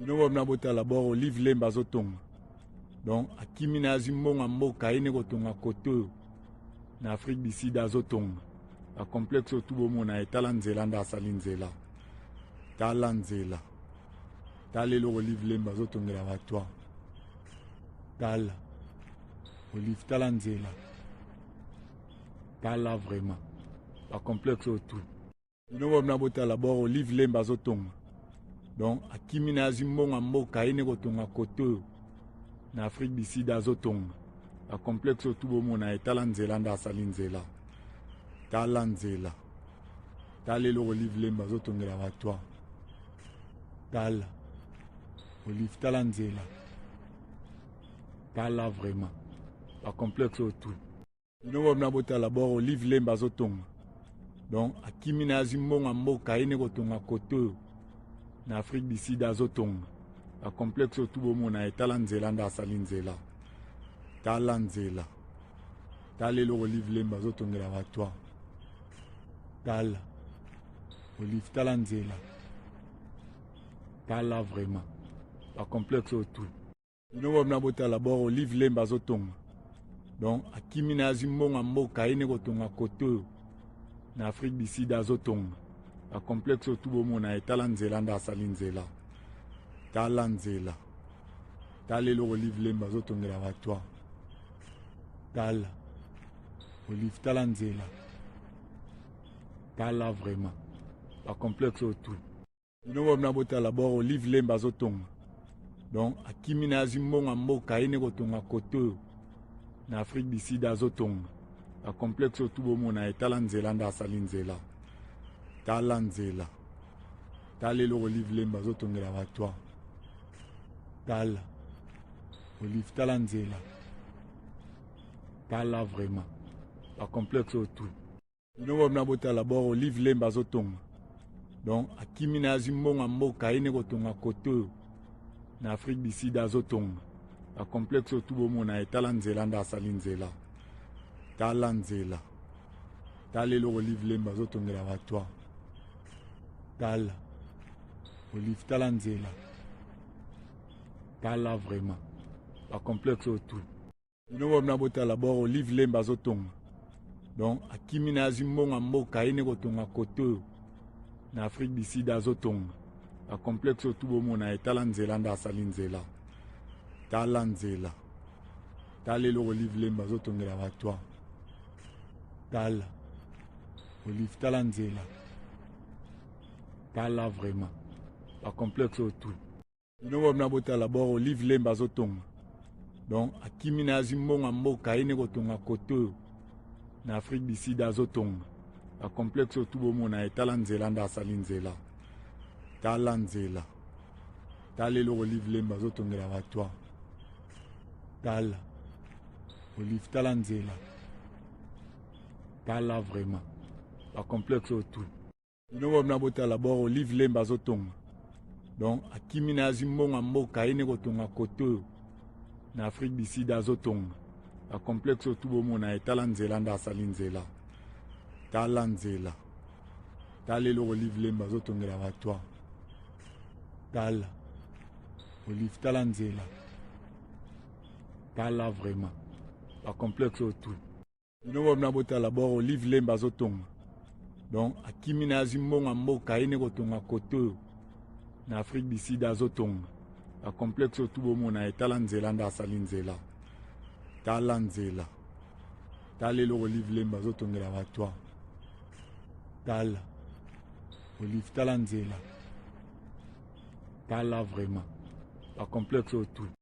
Bino bomna botala bord Olive Lemba azotonga. Donc akimi na azwi mbongo ya mboka ye nde kotonga kote oyo na Afrique du Sud azotonga ba complexe oyo tu bomona ye. Tala nzela nde asali nzela, tala nzela, tala eloko Olive Lemba azotongela bato awa. Tala Olive, tala nzela, tala vraiment ba complexe oyo tu. Bino bomna botala bord Olive Lemba azotonga. Donc akimi na azwi mbongo ya mboka ye nde kotonga kote oyo na Afrique du Sud azotonga ba complexe oyo tu bomona ye. Tala nzela nde asali nzela, tala nzela, tala eloko Olive Lemba azotongela bato awa. Tala Olive, tala nzela, tala vraiment ba complexe oyo tu. Bino bomna botala bord Olive Lemba azotonga. Donc akimi na azwi mbongo ya mboka ye nde kotonga kote oyo na Afrique du Sud azotonga ba complexe oyo tu bomona ye. Tala nzela nde asali nzela, tala nzela, tala eloko Olive Lemba azotongela bato awa. Tala Olive, tala nzela, tala vraiment ba complexe oyo tu. Bino bomna botala bord Olive Lemba azotonga. Donc akimi na azwi mbongo ya mboka ye nde kotonga kote oyo na Afrique du Sud azotonga ba complexe oyo tu bomona ye. Tala nzela nde asali nzela, tala nzela, tala eloko Olive Lemba azotongela bato awa. Tala Olive, tala nzela, tala vraiment ba complexe oyo tu. Bino bomna botala bord Olive Lemba azotonga. Donc akimi na azwi mbongo ya mboka ye nde kotonga kote oyo na Afrique du Sud azotonga ba complexe oyo tu bomona ye. Tala nzela nde asali nzela, tala nzela, tala eloko Olive Lemba azotongela bato awa. Tala Olive, tala nzela, tala vraiment ba complexe oyo tu. Bino bomna botala bord Olive Lemba azotonga. Donc akimi na azwi mbongo ya mboka ye nde kotonga kote oyo na Afrique du Sud azotonga ba complexe oyo tu bomona ye. Tala nzela nde asali nzela, tala nzela, tala eloko Olive Lemba azotongela bato awa. Tala Olive, tala nzela, tala vraiment ba complexe oyo tu. Bino bomna botala bord Olive Lemba azotonga. Donc akimi na azwi mbongo ya mboka ye nde kotonga kote oyo na Afrique du Sud azotonga ba complexe oyo tu bomona ye. Tala nzela nde asali nzela, tala nzela, tala eloko Olive Lemba azotongela bato awa. Tala Olive, tala nzela, tala vraiment ba complexe oyo tu. Bino bomna botala bord Olive Lemba azotonga. Donc akimi na azwi mbongo ya mboka ye nde kotonga kote oyo na Afrique du Sud azotonga ba complexe oyo tu bomona ye. Tala nzela nde asali nzela, tala nzela, tala eloko Olive Lemba azotongela bato awa. Tala Olive, tala nzela, tala vraiment ba complexe oyo tu. Bino bomna botala bord Olive Lemba azotonga. Donc akimi na azwi mbongo ya mboka ye nde kotonga kote oyo na Afrique du Sud azotonga ba complexe oyo tu bomona ye. Tala nzela nde asali nzela, tala nzela, tala eloko Olive Lemba azotongela bato awa. Tala Olive, tala nzela, tala vraiment ba complexe oyo tu. Bino bomna botala bord Olive Lemba azotonga. Donc akimi na azwi mbongo ya mboka ye nde kotonga kote oyo na Afrique du Sud azotonga ba complexe oyo tu bomona ye. Tala nzela nde asali nzela, tala nzela, tala eloko Olive Lemba azotongela bato awa. Tala Olive, tala nzela, tala vraiment ba complexe oyo tu.